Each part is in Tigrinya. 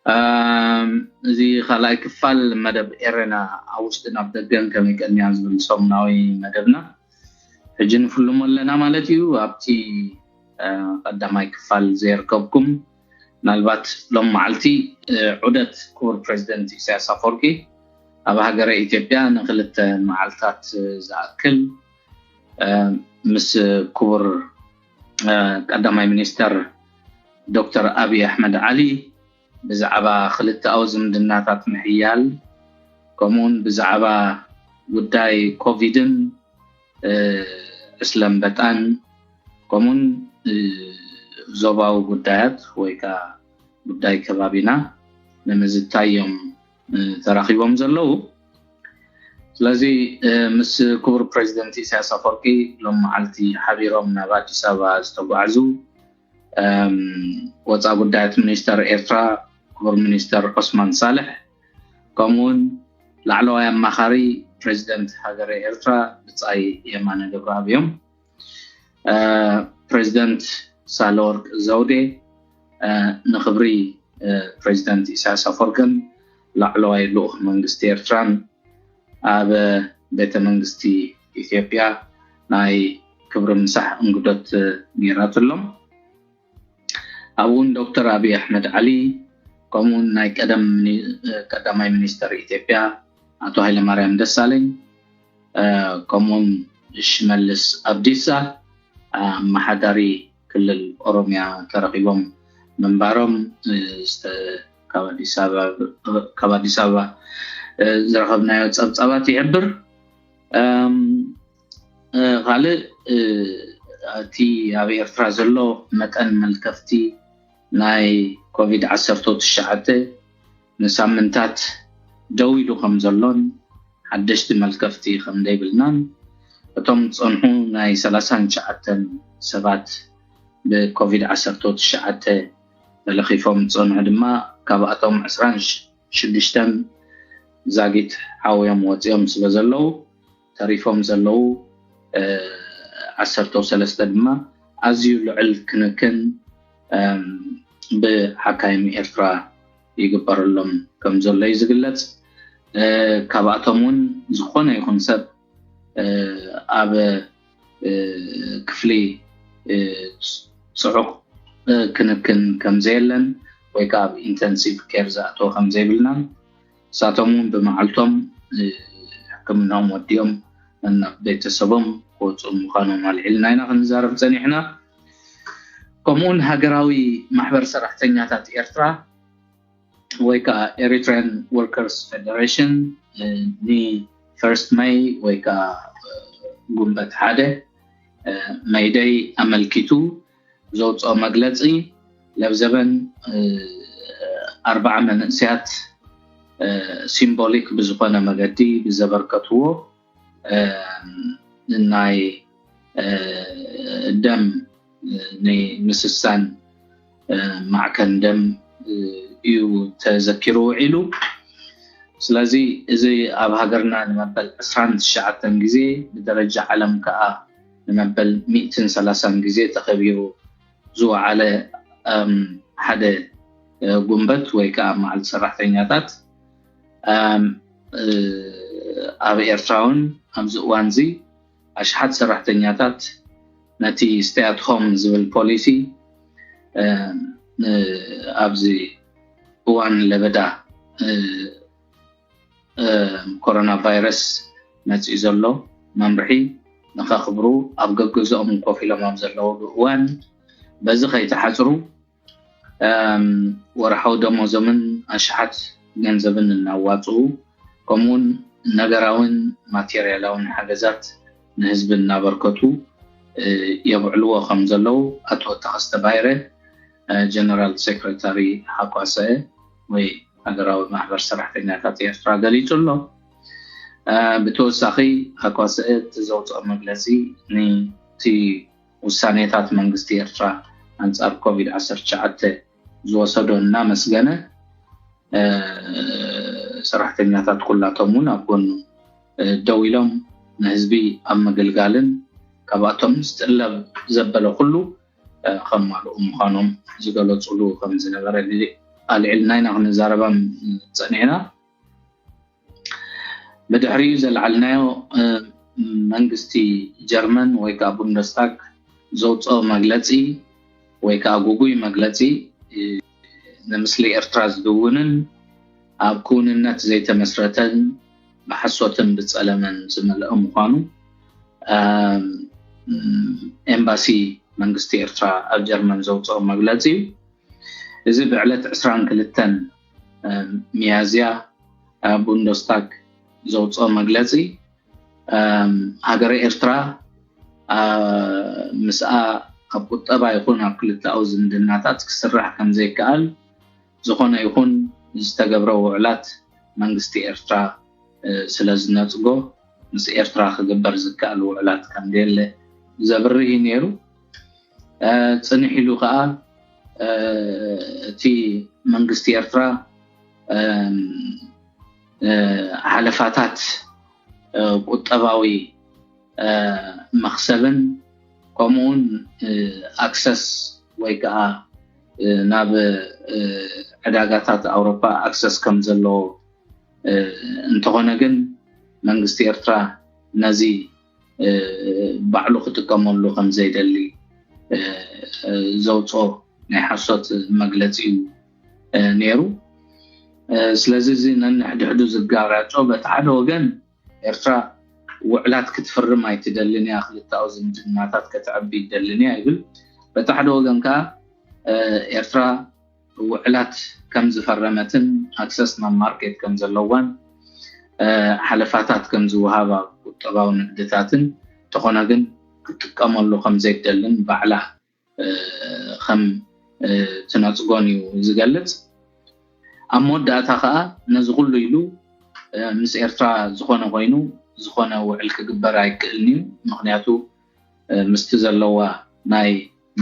እም፣ እዚ ካልኣይ ክፋል መደብ ኤረና ኣብ ውሽጥን ኣብ ደገን ከመይ ቀንያ ዝብል ሰሙናዊ መደብና ሕጂ ንፍልሞ ኣለና ማለት እዩ። ኣብቲ እ፣ ቀዳማይ ክፋል ዘይርከብኩም፣ ምናልባት ሎም መዓልቲ እ፣ ዑደት ክቡር ፕሬዚደንት ኢሳያስ ኣፈወርቂ ኣብ ሃገረ ኢትዮጵያ ንክልተ መዓልታት ዝኣክል እ፣ ምስ ክቡር እ፣ ቀዳማይ ሚኒስተር ዶክተር ኣብይ ኣሕመድ ዓሊ ብዛዕባ ክልተኣዊ ዝምድናታት ምሕያል፣ ከምኡውን ብዛዕባ ጉዳይ ኮቪድን እ፣ ዕስለ ኣንበጣን፣ ከምኡውን እ፣ ዞባዊ ጉዳያት ወይ ከዓ ጉዳይ ከባቢና ንምዝታይ እዮም እ፣ ተራኺቦም ዘለዉ። ስለዚ እ፣ ምስ ክቡር ፕሬዚደንት ኢሳያስ ኣፈወርቂ ሎም መዓልቲ ሓቢሮም ናብ ኣዲስ ኣበባ ዝተጓዕዙ እም፣ ወፃኢ ጉዳያት ሚኒስተር ኤርትራ ክቡር ሚኒስተር ዑስማን ሳልሕ፣ ከምኡውን ላዕለዋይ ኣማኻሪ ፕሬዚደንት ሃገረ ኤርትራ ብጻይ የማነ ገብረኣብ እዮም። እ፣ ፕሬዚደንት ሳህለወርቅ ዘውዴ እ፣ ንክብሪ እ፣ ፕሬዚደንት ኢሳያስ ኣፈወርቅን ላዕለዋይ ልኡኽ መንግስቲ ኤርትራን ኣብ ቤተ መንግስቲ ኢትዮጵያ ናይ ክብሪ ምሳሕ እንግዶት ነይራትሎም። ኣብኡን ዶክተር ኣብይ ኣሕመድ ዓሊ ከምኡውን ናይ ቀደም ሚኒ- ቀዳማይ ሚኒስተር ኢትዮጵያ ኣቶ ሃይለማርያም ደሳለኝ እ፣ ከምኡውን ሽመልስ ኣብዲሳ ኣመሓዳሪ ክልል ኦሮሚያ ተረኺቦም ምንባሮም እ፣ ዝተ- ካብ ኣዲስ ኣበባ ካብ ኣዲስ ኣበባ እ፣ ዝረኸብናዮ ጸብጻባት ይሕብር። እም፣ እ፣ ካልእ እ፣ እቲ ኣብ ኤርትራ ዘሎ መጠን መልከፍቲ ናይ ኮቪድ ዓሰርተ ትሽዓተ ንሳምንታት ደው ኢሉ ከም ዘሎን ሓደሽቲ መልከፍቲ ከም ዘይብልናን እቶም ዝጸንሑ ናይ ሰላሳን ትሽዓተን ሰባት ብኮቪድ ዓሰርተ ትሽዓተ ተለኺፎም ዝጸንሑ ድማ ካብኣቶም ዕስራን ሽዱሽተን ዛጊት ሓውዮም ወጺኦም ስለ ዘለዉ ተሪፎም ዘለዉ እ፣ ዓሰርተ ሰለስተ ድማ ኣዝዩ ልዑል ክንክን እም፣ ብሓካይም ኤርትራ ይግበረሎም ከም ዘሎ እዩ ዝግለጽ። እ፣ ካብኣቶም እውን ዝኾነ ይኹን ሰብ እ፣ ኣብ እ፣ ክፍሊ እ፣ ጽዑቕ እ፣ ክንክን ከም ዘየለን ወይ ከዓ ኣብ ኢንተንሲቭ ኬር ዝኣተወ ከም ዘይብልናን ንሳቶም እውን ብመዓልቶም እ፣ ሕክምናኦም ወዲኦም ናብ ቤተሰቦም ክወፁ ምዃኖም ኣልዒልና ኢና ክንዛረብ ፀኒሕና። ከምኡውን ሃገራዊ ማሕበር ሰራሕተኛታት ኤርትራ ወይ ከዓ ኤሪትሪያን ወርከርስ ፌደሬሽን ኒ ፈርስት መይ ወይ ከዓ እ፣ ጉንበት ሓደ እ፣ መይደይ ኣመልኪቱ ዘውፅኦ መግለፂ ለብዘበን እ፣ ኣርባዓ መንእሰያት እ፣ ሲምቦሊክ ብዝኾነ መገዲ ብዘበርከትዎ እ፣ ናይ እ፣ ደም እ፣ ናይ ምስሳን እ፣ ማዕከን ደም እ፣ እዩ ተዘኪሩ ውዒሉ። ስለዚ እዚ ኣብ ሃገርና ንመበል ዕስራን ትሽዓተን ግዜ ብደረጃ ዓለም ከዓ ንመበል ሚእትን ሰላሳን ግዜ ተኸቢሩ ዝወዓለ እም፣ ሓደ እ፣ ጉንበት ወይ ከዓ መዓልቲ ሰራሕተኛታት እም፣ እ፣ ኣብ ኤርትራ እውን ኣብዚ እዋን እዚ ኣሽሓት ሰራሕተኛታት ነቲ stay at home ዝብል ፖሊሲ እ፣ እ፣ ኣብዚ እዋን ለበዳ እ፣ እ፣ ኮሮና ቫይረስ መፂኡ ዘሎ መምርሒ ንኸኽብሩ ኣብ ገገዝኦም ኮፍ ኢሎም ኣብ ዘለውሉ እዋን በዚ ከይተሓፅሩ እም፣ ወርሓዊ ደሞዞምን ኣሽሓት ገንዘብን እናዋፅኡ ከምኡውን ነገራውን ማቴርያላውን ሓገዛት ንህዝቢ እናበርከቱ እ፣ የብዕልዎ ከም ዘለዉ ኣቶ ተኸስተ ባይረ እ፣ ጀነራል ሴክሬታሪ ሃኳሰ ወይ ሃገራዊ ማሕበር ሰራሕተኛታት ኤርትራ ገሊጹ ኣሎ። እ፣ ብተወሳኺ ሃኳሰ እቲ ዘውፅኦ መግለፂ ንቲ ውሳኔታት መንግስቲ ኤርትራ ኣንጻር ኮቪድ ዓሰርተ ትሽዓተ ዝወሰዶ እናመስገነ እ፣ ሰራሕተኛታት ኩላቶም እውን ኣብ ጎኑ እ፣ ደው ኢሎም ንህዝቢ ኣብ ምግልጋልን ካብኣቶም ዝጥለብ ዘበለ ኩሉ እ፣ ከማልኡ ምዃኖም ዝገለጹሉ ከም ዝነበረ ሊ- ኣልዒልና ኢና ክንዛረባ ጸኒዕና። ብድሕሪኡ ዘልዓልናዮ መንግስቲ ጀርመን ወይ ከዓ ቡንደስታግ ዘውፅኦ መግለፂ ወይ ከዓ ጉጉይ መግለፂ ንምስሊ ኤርትራ ዝድውንን ኣብ ክውንነት ዘይተመስረተን ብሓሶትን ብፀለመን ዝመልአ ምዃኑ ኤምባሲ መንግስቲ ኤርትራ ኣብ ጀርመን ዘውፅኦ መግለፂ እዩ። እዚ ብዕለት ዕስራን ክልተን ሚያዝያ ቡንደስታግ ዘውፅኦ መግለፂ ሃገረ ኤርትራ ምስኣ ኣብ ቁጠባ ይኹን ኣብ ክልተኣዊ ዝምድናታት ክስራሕ ከም ዘይከኣል ዝኾነ ይኹን ዝተገብረ ውዕላት መንግስቲ ኤርትራ ስለ ዝነፅጎ ምስ ኤርትራ ክግበር ዝከኣል ውዕላት ከም ዘየለ ዘብርህ እዩ ነይሩ። ፅንሕ ኢሉ ከዓ እቲ መንግስቲ ኤርትራ ሓለፋታት ቁጠባዊ መኽሰብን ከምኡውን ኣክሰስ ወይ ከዓ ናብ ዕዳጋታት ኣውሮፓ ኣክሰስ ከም ዘለዎ እንተኾነ ግን መንግስቲ ኤርትራ ነዚ ባዕሉ ክጥቀመሉ ከም ዘይደሊ ዘውፅኦ ናይ ሓሶት መግለፂ እዩ ነይሩ። ስለዚ እዚ ነንሕድሕዱ ዝጋራጮ በቲ ሓደ ወገን ኤርትራ ውዕላት ክትፍርም ኣይትደልን እያ፣ ክልተኣዊ ዝምድናታት ከተዕቢ ይደልን እያ ይብል። በቲ ሓደ ወገን ከዓ ኤርትራ ውዕላት ከም ዝፈረመትን ኣክሰስ ናብ ማርኬት ከም ዘለዋን ሓለፋታት ከም ዝወሃብ ኣብ ቁጠባዊ ንግድታትን እንተኾነ ግን ክትጥቀመሉ ከም ዘይትደልን ባዕላ ከም ትነፅጎን እዩ ዝገልፅ። ኣብ መወዳእታ ከዓ ነዚ ኩሉ ኢሉ ምስ ኤርትራ ዝኾነ ኮይኑ ዝኾነ ውዕል ክግበር ኣይክእልን እዩ። ምክንያቱ ምስቲ ዘለዋ ናይ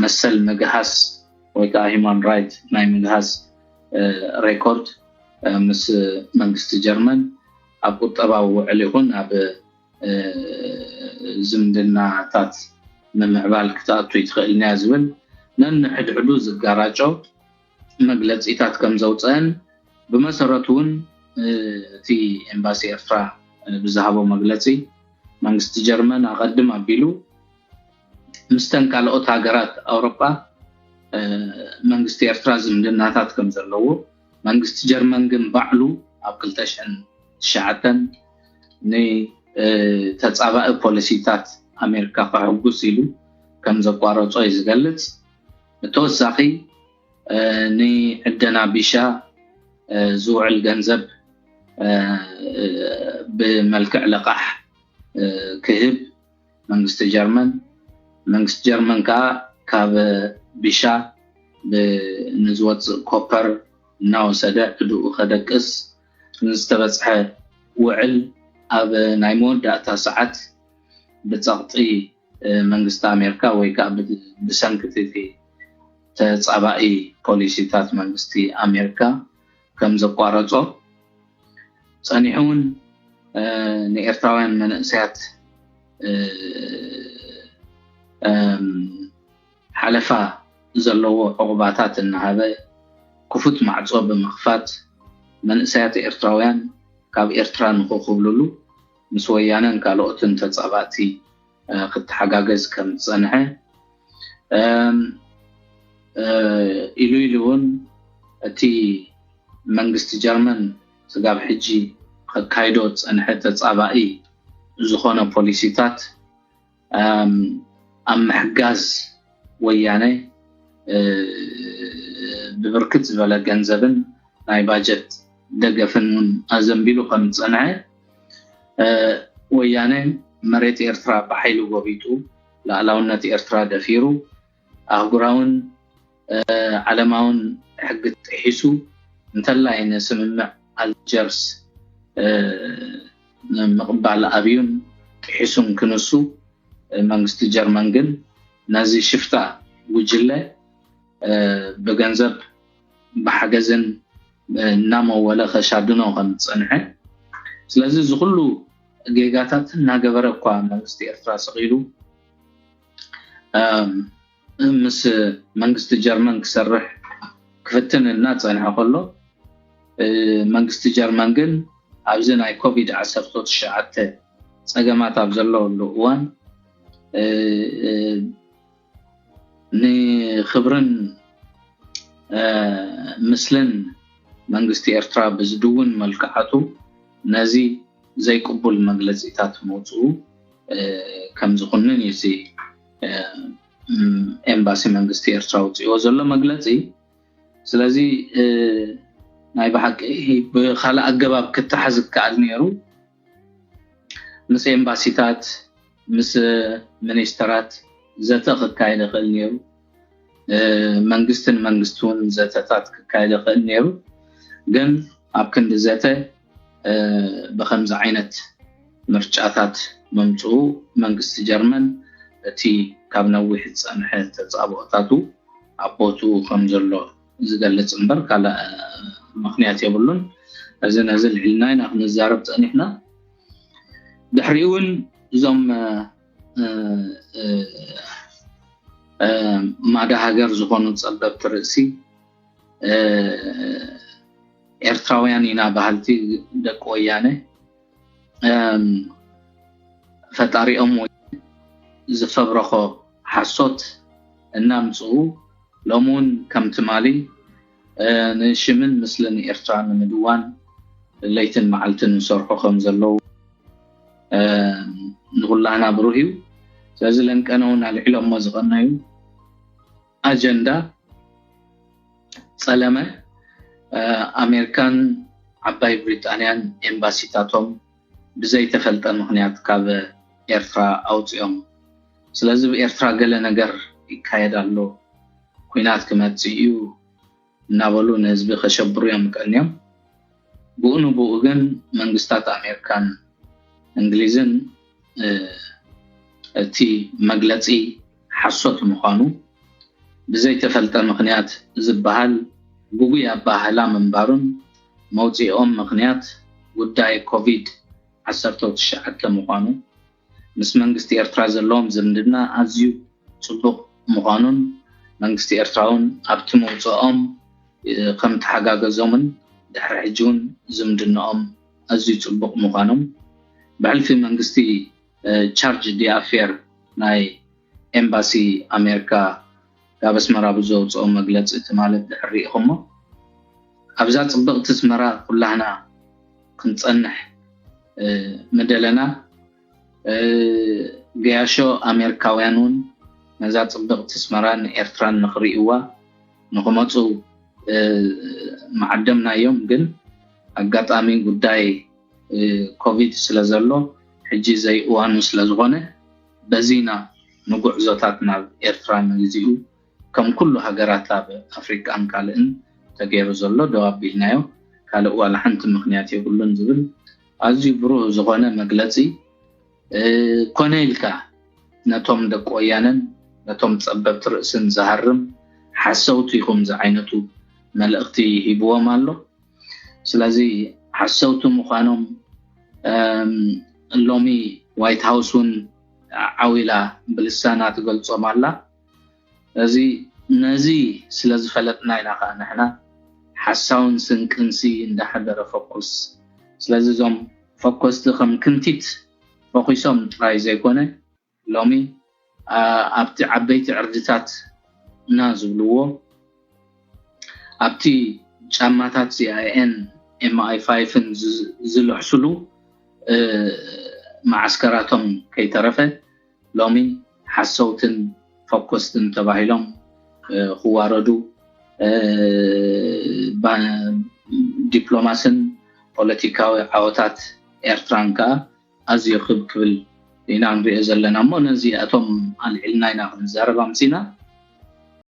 መሰል ምግሃስ ወይ ከዓ ሂማን ራይት ናይ ምግሃስ ሬኮርድ ምስ መንግስቲ ጀርመን ኣብ ቁጠባዊ ውዕል ይኹን ኣብ ዝምድናታት ንምዕባል ክትኣቱ ይትኽእልን እያ ዝብል ነንሕድሕዱ ዝጋራጮ መግለፂታት ከም ዘውፅአን ብመሰረቱ እውን እቲ ኤምባሲ ኤርትራ ብዝሃቦ መግለፂ መንግስቲ ጀርመን ኣቐድም ኣቢሉ ምስተን ካልኦት ሃገራት ኣውሮጳ መንግስቲ ኤርትራ ዝምድናታት ከም ዘለዎ መንግስቲ ጀርመን ግን ባዕሉ ኣብ ክልተ ሽሕን ትሽዓተን ንተፃባኢ ፖሊሲታት ኣሜሪካ ከሕጉስ ኢሉ ከም ዘቋረጾ እዩ ዝገልጽ። ብተወሳኺ ንዕደና ቢሻ ዝውዕል ገንዘብ ብመልክዕ ለቓሕ ክህብ መንግስቲ ጀርመን መንግስቲ ጀርመን ከዓ ካብ ቢሻ ንዝወፅእ ኮፐር እናወሰደ ዕድኡ ከደቅስ ንዝተበፅሐ ውዕል ኣብ ናይ መወዳእታ ሰዓት ብፀቕጢ መንግስቲ ኣሜሪካ ወይ ከዓ ብሰንኪ እቲ ተፃባኢ ፖሊሲታት መንግስቲ ኣሜሪካ ከም ዘቋረፆ ፀኒሑ እውን ንኤርትራውያን መንእሰያት ሓለፋ ዘለዎ ዕቑባታት እናሃበ ክፉት ማዕፆ ብምኽፋት መንእሰያት ኤርትራውያን ካብ ኤርትራ ንኽኹብልሉ ምስ ወያነን ካልኦትን ተፃባእቲ ክተሓጋገዝ ከም ዝፀንሐ ኢሉ ኢሉ እውን እቲ መንግስቲ ጀርመን ስጋብ ሕጂ ከካይዶ ዝፀንሐ ተፃባኢ ዝኾነ ፖሊሲታት ኣብ ምሕጋዝ ወያነ ብብርክት ዝበለ ገንዘብን ናይ ባጀት ደገፍን እውን ኣዘንቢሉ ከም ዝፀንሐ ወያነ መሬት ኤርትራ ብሓይሊ ጎቢጡ ላእላውነት ኤርትራ ደፊሩ ኣህጉራውን ዓለማውን ሕጊ ጥሒሱ እንተላይ ንስምምዕ ኣልጀርስ ምቕባል ኣብዩን ጥሒሱን ክንሱ መንግስቲ ጀርመን ግን ነዚ ሽፍታ ጉጅለ ብገንዘብ ብሓገዝን እናመወለ ከሻድኖ ከም ዝፀንሐ ስለዚ እዚ ኩሉ ጌጋታት እናገበረ እኳ መንግስቲ ኤርትራ ስቕ ኢሉ ምስ መንግስቲ ጀርመን ክሰርሕ ክፍትን እናፀንሐ ከሎ፣ መንግስቲ ጀርመን ግን ኣብዚ ናይ ኮቪድ ዓሰርተ ትሽዓተ ፀገማት ኣብ ዘለወሉ እዋን ንክብርን ምስልን መንግስቲ ኤርትራ ብዝድውን መልክዓቱ ነዚ ዘይቅቡል መግለፂታት መውፅኡ ከም ዝኹንን እዩ እዚ ኤምባሲ መንግስቲ ኤርትራ ውፅእዎ ዘሎ መግለፂ። ስለዚ ናይ ብሓቂ ብካልእ ኣገባብ ክተሓዝ ይከኣል ነይሩ። ምስ ኤምባሲታት፣ ምስ ሚኒስተራት ዘተ ክካየድ ይኽእል ነይሩ። መንግስትን መንግስቲ እውን ዘተታት ክካየድ ይኽእል ነይሩ። ግን ኣብ ክንዲ ዘተ ብከምዚ ዓይነት ምርጫታት ምምፅኡ መንግስቲ ጀርመን እቲ ካብ ነዊሕ ዝፀንሐ ተፃብኦታቱ ኣብ ቦትኡ ከም ዘሎ ዝገልፅ እምበር ካልእ ምክንያት የብሉን። እዚ ነዚ ልዕልና ኢና ክንዛረብ ፀኒሕና። ድሕሪኡ እውን እዞም ማዳ ሃገር ዝኾኑ ፀበብቲ ርእሲ ኤርትራውያን ኢና በሃልቲ ደቂ ወያነ ፈጣሪኦም ወይ ዝፈብረኾ ሓሶት እናምፅኡ ሎም እውን ከም ትማሊ ንሽምን ምስልን ኤርትራ ንምድዋን ለይትን መዓልትን ዝሰርሑ ከም ዘለዉ ንኩላህና ብሩህ እዩ። ስለዚ ለንቀነ እውን ኣልዒሎሞ ዝቐነዩ ኣጀንዳ ጸለመ ኣሜሪካን ዓባይ ብሪጣንያን ኤምባሲታቶም ብዘይተፈልጠ ምኽንያት ካብ ኤርትራ ኣውጺኦም። ስለዚ ብኤርትራ ገለ ነገር ይካየድ ኣሎ፣ ኲናት ክመጽእ እዩ እናበሉ ንህዝቢ ከሸብሩ እዮም ቀንዮም። ብኡ ንብኡ ግን መንግስታት ኣሜሪካን እንግሊዝን እቲ መግለጺ ሓሶት ምዃኑ ብዘይተፈልጠ ምኽንያት ዝበሃል ግጉይ ኣበሃህላ ምንባሩን መውፅኦም ምኽንያት ጉዳይ ኮቪድ ዓሰርተ ትሽዓተ ምዃኑ ምስ መንግስቲ ኤርትራ ዘለዎም ዝምድና ኣዝዩ ፅቡቕ ምዃኑን መንግስቲ ኤርትራ እውን ኣብቲ መውፅኦም ከም ተሓጋገዞምን ድሕሪ ሕጂ እውን ዝምድናኦም ኣዝዩ ፅቡቕ ምዃኖም ብሕልፊ መንግስቲ ቻርጅ ዲኣፌር ናይ ኤምባሲ ኣሜሪካ ካብ ኣስመራ ብዘውፅኦ መግለፂ ትማሊ ድሕሪ ሪኢኹሞ ኣብዛ ፅብቕቲ ኣስመራ ኩላህና ክንፀንሕ ምደለና ገያሾ ኣሜሪካውያን እውን ነዛ ፅብቕቲ ኣስመራ ንኤርትራን ንክርእይዋ ንክመፁ መዓደምናዮም። ግን ኣጋጣሚ ጉዳይ ኮቪድ ስለ ዘሎ ሕጂ ዘይእዋኑ ስለ ዝኾነ በዚና ንጉዕዞታት ናብ ኤርትራ ንግዚኡ ከም ኩሉ ሃገራት ኣብ ኣፍሪቃን ካልእን ተገይሩ ዘሎ ደው ኣቢልናዮ። ካልእ ዋላ ሓንቲ ምኽንያት የብሉን ዝብል ኣዝዩ ብሩህ ዝኾነ መግለጺ ኮነ ኢልካ ነቶም ደቂ ወያነን ነቶም ጸበብቲ ርእስን ዝሃርም ሓሰውቲ ኢኹም ዝዓይነቱ መልእኽቲ ሂብዎም ኣሎ። ስለዚ ሓሰውቲ ምዃኖም ሎሚ ዋይት ሃውስ እውን ዓው ኢላ ብልሳና ትገልጾም ኣላ። እዚ ነዚ ስለ ዝፈለጥና ኢና ከዓ ንሕና ሓሳውን ስንቅንሲ እንዳሓደረ ፈኩስ ስለዚ እዞም ፈኮስቲ ከም ክንቲት ፈኪሶም ጥራይ ዘይኮነ ሎሚ ኣብቲ ዓበይቲ ዕርድታት እና ዝብልዎ ኣብቲ ጫማታት ሲኣይኤን ኤምኣይ ፋይፍን ዝልሕስሉ መዓስከራቶም ከይተረፈ ሎሚ ሓሰውትን ፈኮስትን ተባሂሎም ክዋረዱ ዲፕሎማስን ፖለቲካዊ ዓወታት ኤርትራን ከዓ ኣዝዩ ክብ ክብል ኢና ንሪኦ ዘለና እሞ ነዚኣቶም ኣልዒልና ኢና ክንዛረብ ኣምፂና።